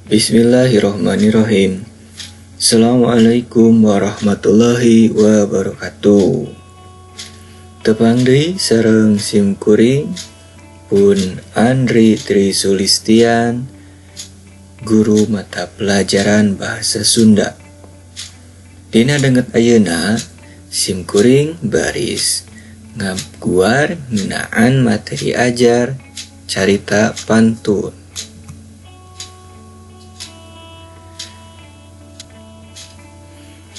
Bismillahirrahmanirrahim. Assalamualaikum warahmatullahi wabarakatuh. Tepang deui sareng sim kuring pun Andri Tri Sulistian, guru mata pelajaran bahasa Sunda. Dina danget ayeuna sim kuring baris ngaguar ngeunaan materi ajar carita pantun.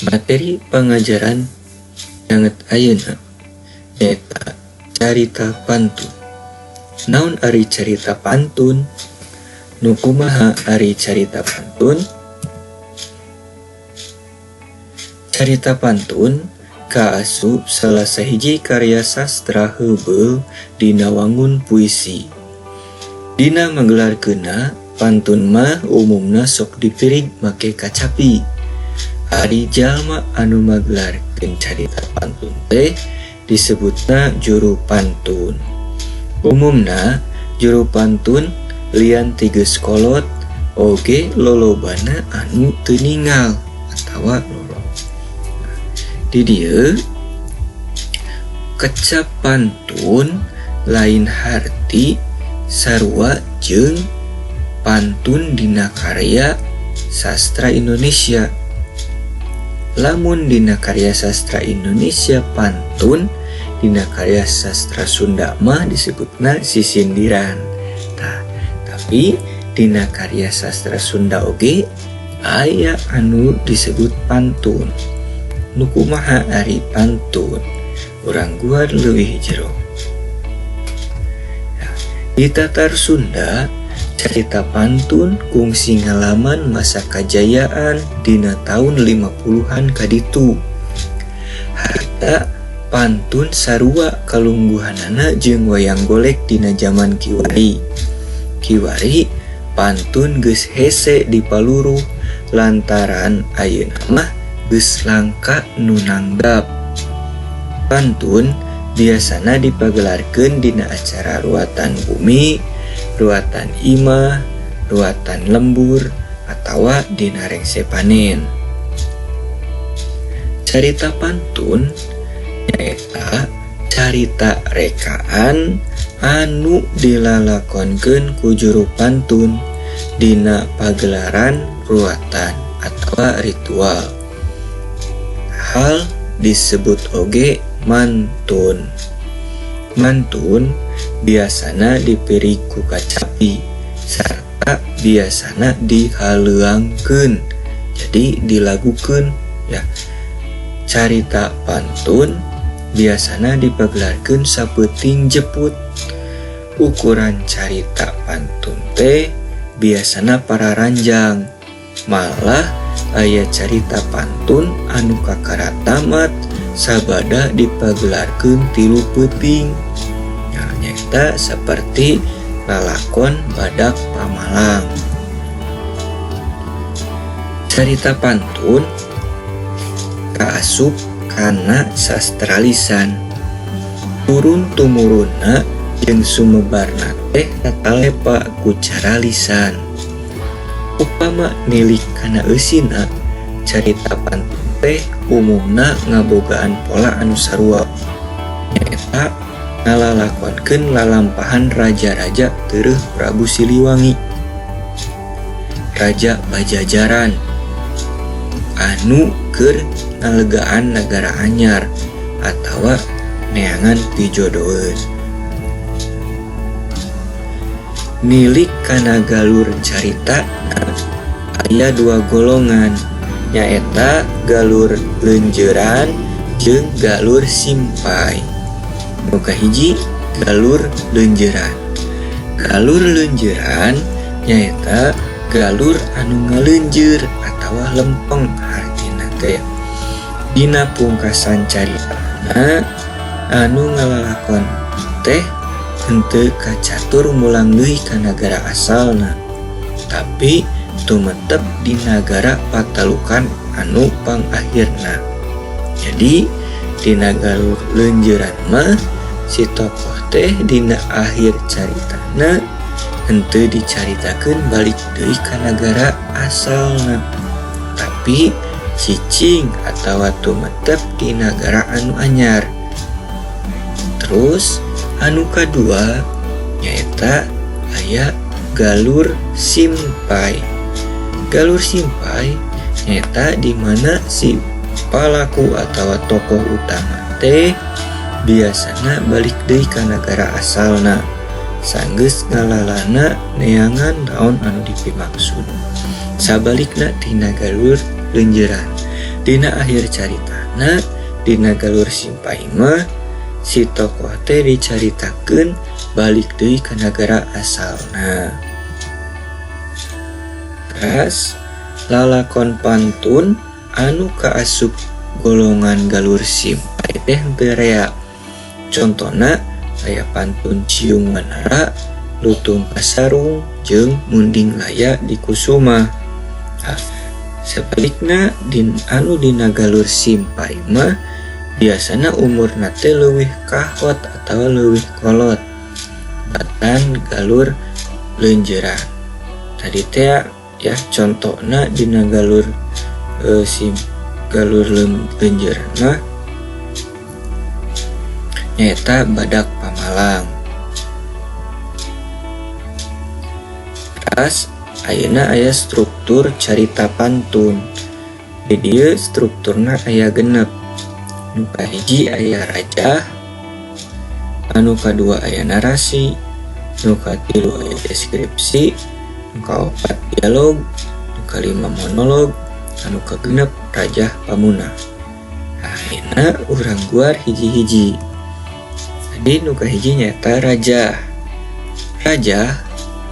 Materi pangajaran danget ayeuna nyaeta carita pantun. Naon ari carita pantun? Nu kumaha ari carita pantun? Carita pantun kaasup salah sahiji karya sastra heubeul dina wangun puisi. Dina magelarkeunna pantun mah umumna sok dipirig make kacapi. Ari jalma anu magelarkeun carita pantun teh disebutna juru pantun. Umumna juru pantun lian ti geus kolot oge lolobana anu teu ningal atawa lolong. Di dieu kecap pantun lain harti sarua jeung pantun dina karya sastra Indonesia. Lamun dina karya sastra Indonesia pantun, dina karya sastra Sunda mah disebutna sisindiran. Tah, tapi dina karya sastra Sunda oge aya anu disebut pantun. Nu kumaha ari pantun? Urang guar leuwih jero. Di Tatar Sunda, carita pantun kungsi ngalaman masa kajayaan dina taun 50-an kaditu. Harita pantun sarua kalungguhanana jeung wayang golek dina jaman kiwari. Kiwari pantun geus hese dipaluruh lantaran ayeuna mah geus langka nu nanggap. Pantun biasana dipagelarkeun dina acara ruatan bumi, ruatan imah, ruatan lembur, atawa dina rengse panen. Carita pantun nyaeta carita rekaan anu dilalakonkeun ku juru pantun dina pagelaran ruatan atawa ritual. Hal disebut oge mantun. Mantun biasana dipirig ku kacapi sarta biasana dihaleuangkeun, jadi dilagukeun ya. Carita pantun biasana dipagelarkeun sapeuting jeput. Ukuran carita pantun teh biasana pararanjang. Malah aya carita pantun anu kakara tamat sabada dipagelarkeun 3 peuting. Nah, nyaeta seperti lalakon Badak Pamalang. Carita pantun kaasup kana sastra lisan. Turun tumurunna jeung sumebarna teh tatalepa ku cara lisan. Upama nilik kana eusina, carita pantun teh umumna ngabogaan pola anu sarua, nyaeta ngalalakonkeun lalampahan raja-raja tereuh Prabu Siliwangi, Raja Bajajaran anu keur ngalegaan nagara anyar atawa neangan pijodoeun. Nilik kana galur carita aya 2 golongan, nyaeta galur leunjeuran jeung galur simpai. Nu kahiji galur leunjeuran. Galur leunjeuran nyaeta galur anu ngaleunjeur atawa lempeng hartina teh. Dina pungkasan caritana anu ngalalakon teh henteu kacatur mulang deui ka nagara asalna, tapi tumetep di nagara patalukan anu pangakhirna. Jadi dina galur leunjeuran mah si tokoh teh dina akhir caritana Henteu dicaritakeun balik deui ka nagara asalna, tapi cicing atawa tumetep di nagara anu anyar. Terus anu kadua nyaeta aya galur simpai. Galur simpai nyaeta di mana si palaku atawa tokoh utama teh biasana balik deui ka nagara asalna sanggeus ngalalana neangan naon anu dipimaksud. Sabalikna tina galur leunjeuran, dina akhir caritana dina galur simpai mah si tokoh teh dicaritakeun balik deui ka nagara asalna. Teras lalakon pantun anu kaasup golongan galur simpai teh henteu rea. Contona aya pantun Ciung Wanara, Lutung Kasarung, jeung Munding Laya Dikusuma. Nah, sebalikna din anu dina galur simpai mah biasana umurna teh leuwih kahot atawa leuwih kolot batan galur leunjeuran. Tadi teh ya contohna dina galur sim galur leunjeuran mah nyaeta Badak Pamalang. Teras ayeuna aya struktur carita pantun. Di dieu strukturna aya 6. Nu kahiji aya rajah, anu kadua aya narasi, nu katilu aya deskripsi, nu kaopat dialog, nu kalima monolog, anu kagenep rajah pamunah. Ayeuna urang guar hiji-hiji. Tadi nu kahiji nyaeta rajah. Rajah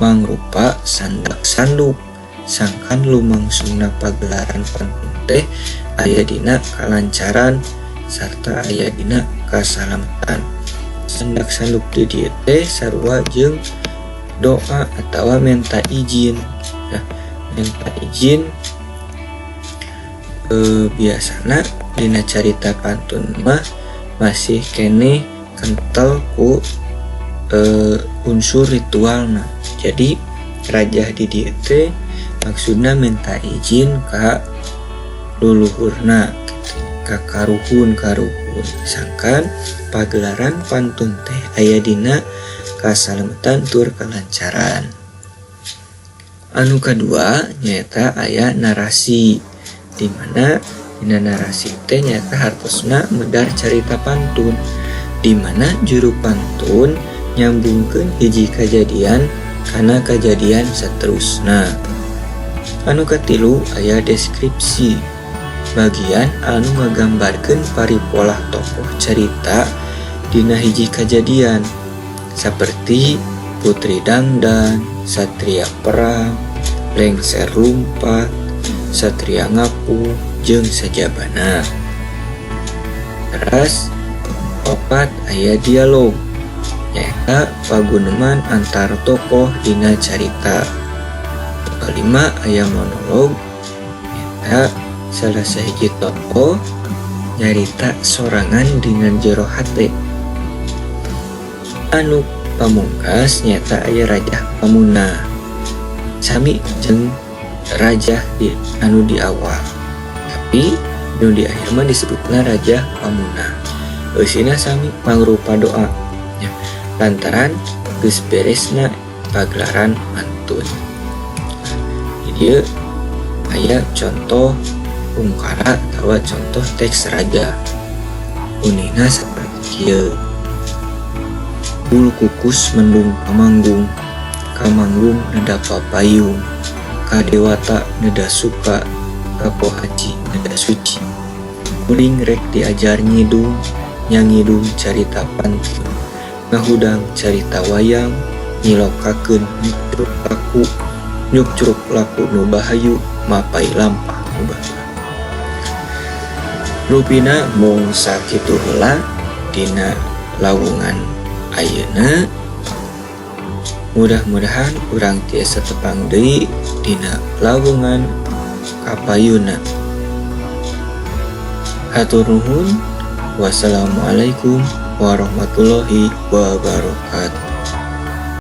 mangrupa sandak sanduk, sangkan lumangsungna pagelaran pantun teh aya dina kalancaran sarta aya dina kasalametan. Sandak sanduk di dieu teh sarua jeung doa atawa menta izin. Nah, menta izin biasana dina carita pantun mah masih keneh kental ku unsur ritualna. Jadi rajah di dieu teh maksudna minta izin ka luluhurna gitu, ka karuhun-karuhun. Sangkan pagelaran pantun teh aya dina kasalametan tur kalancaran. Anu kadua nyaeta aya narasi, di mana dina narasi teh nyaeta hartosna medar carita pantun, di mana juru pantun nyambungkeun hiji kajadian kana kajadian saterusna. Anu katilu aya deskripsi, bagian anu ngagambarkeun paripolah tokoh carita dina hiji kajadian saperti Putri Dangdan, Satria Perang, Lengser Lumpat, Satria Ngapung, jeung sajabana. Teras opat aya dialog, nyaeta paguneman antar tokoh dina carita. Kalima aya monolog, nyaeta salah sahiji tokoh nyarita sorangan dina jero hate. Anu pamungkas nyaeta aya rajah pamunah, sami jeung rajah di anu di awal, tapi nu di akhir mah disebutna rajah pamunah. Eusina sami mangrupa doa ya, lantaran geus beresna pagelaran pantun. Di dieu aya contoh ungkara atawa contoh teks rajah. Unina saperti kieu. Bulu kukus mendung pamanggung, kamanggung neda papayung, kadewata neda suka, kapohaci neda suci. Kuring rek diajar nyidung, nyangidung carita pantun, ngahudang carita wayang, nyilokakeun nyukcruk laku, nyukcruk laku nu bahayu, mapai lampah nu batur. Rupina mung sakitu heula dina lawungan ayeuna. Mudah-mudahan urang tiasa tepang deui dina lawungan kapayuna. Hatur nuhun. Wassalamualaikum warahmatullahi wabarakatuh.